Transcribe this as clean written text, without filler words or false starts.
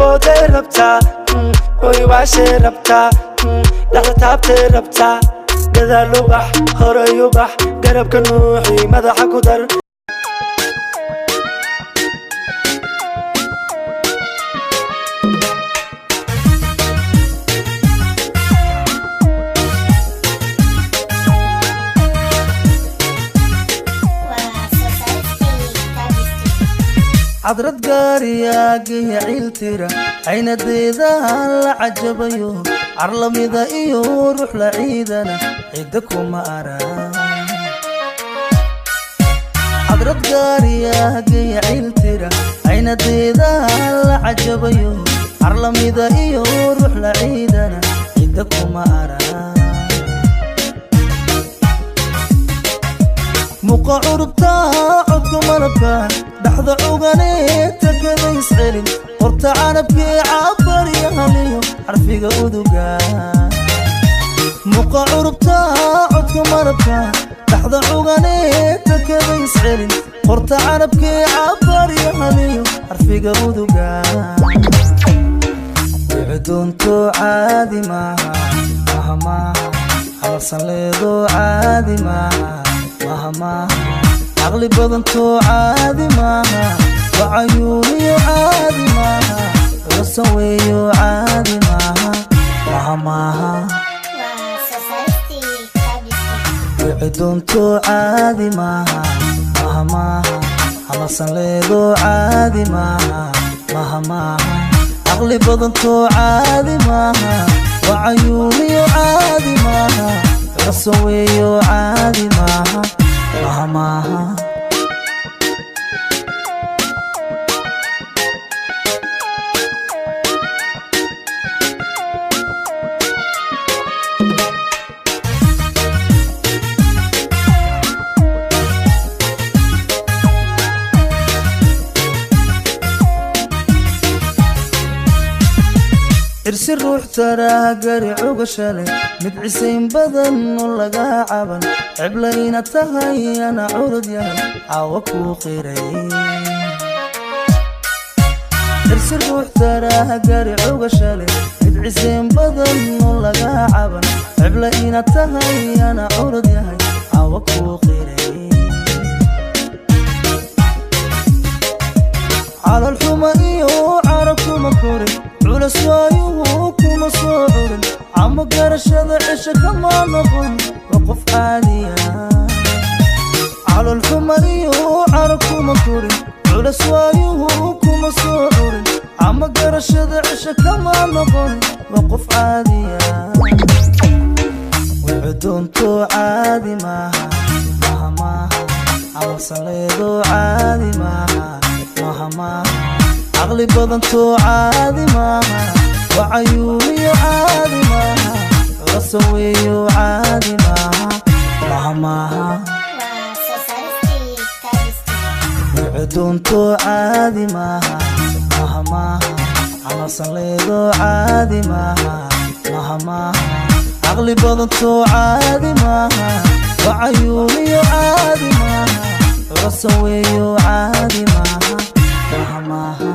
Booday rabtaa, oy waashay rabtaa, dhexda taabtay rabtaa. Gadaal u bax, horay u bax, garabka nuuxi, madaxa ku dar. Waa soo saaristii Taabisti. Cadrad gaariyaagaya ciiltira, caynadeedaha la cajabayo, carlamida iyo ruux la ciidana cidda kuma arag. Cadrad gaariyaagaya ciiltira, caynadeedaha la cajabayo, carlamida iyo ruux la ciidana cidda kuma arag. Muqa curubtaa, codka malabka, dhaxda cuganee takada iscelin, qorta canabkee cabaryahaniyo xarfiga uduga. Muqa curubtaa, codka malabka, dhaxda cuganee takada iscelin, qorta canabkee cabaryahaniyo xarfiga uduga. Wicdoonto caadi maaha, maha maaha, xalalsan leedo caadi maaha, maha maaha, caqli badantoo caadi maaha, wacayuuniyo caadi maaha, culasan weeyo caadi maaha, maha maaha. Waa soo saaristii Taabisti. Wicdoonto caadi maaha, maha maaha, xalalsan leedo caadi maaha, maha maaha, caqli badantoo caadi maaha, wacayuuniyo caadi maaha, culasan weeyo caadi maaha, maha maaha. Cirsi ruux taraa gari cuga shalay, mid cisayn badan oo laga caban, ciblayna tahay ana curud yahay caawa kuu qiray. Cirsi ruux taraa gari cuga shalay, mid cisayn badan oo laga caban, ciblayna tahay ana curud yahay caawa kuu qiray. Calal xuma iyo carab kuma korin, culas waayuhu kuma soo curin, camo garashada cisho kama noqon, waa qof caadiya. Calal xuma iyo carab kuma korin, culas waayuhu kuma soo curin, camo garashada cisho kama noqon, waa qof caadiya. Wicdoonto caadi maaha, maha maaha, camalsan leedo caadi maaha, maha maaha, caqli badantoo caadi maaha, wacayuuniyo caadi maaha, culasan weeyo caadi maaha, maha maaha. Waa soo saaristii Taabisti. Wicdoonto caadi maaha, maha maaha, camalsan leedo caadi maaha, maha maaha, caqli badantoo caadi maaha, wacayuuniyo caadi maaha, culasan weeyo caadi maaha, maha maaha.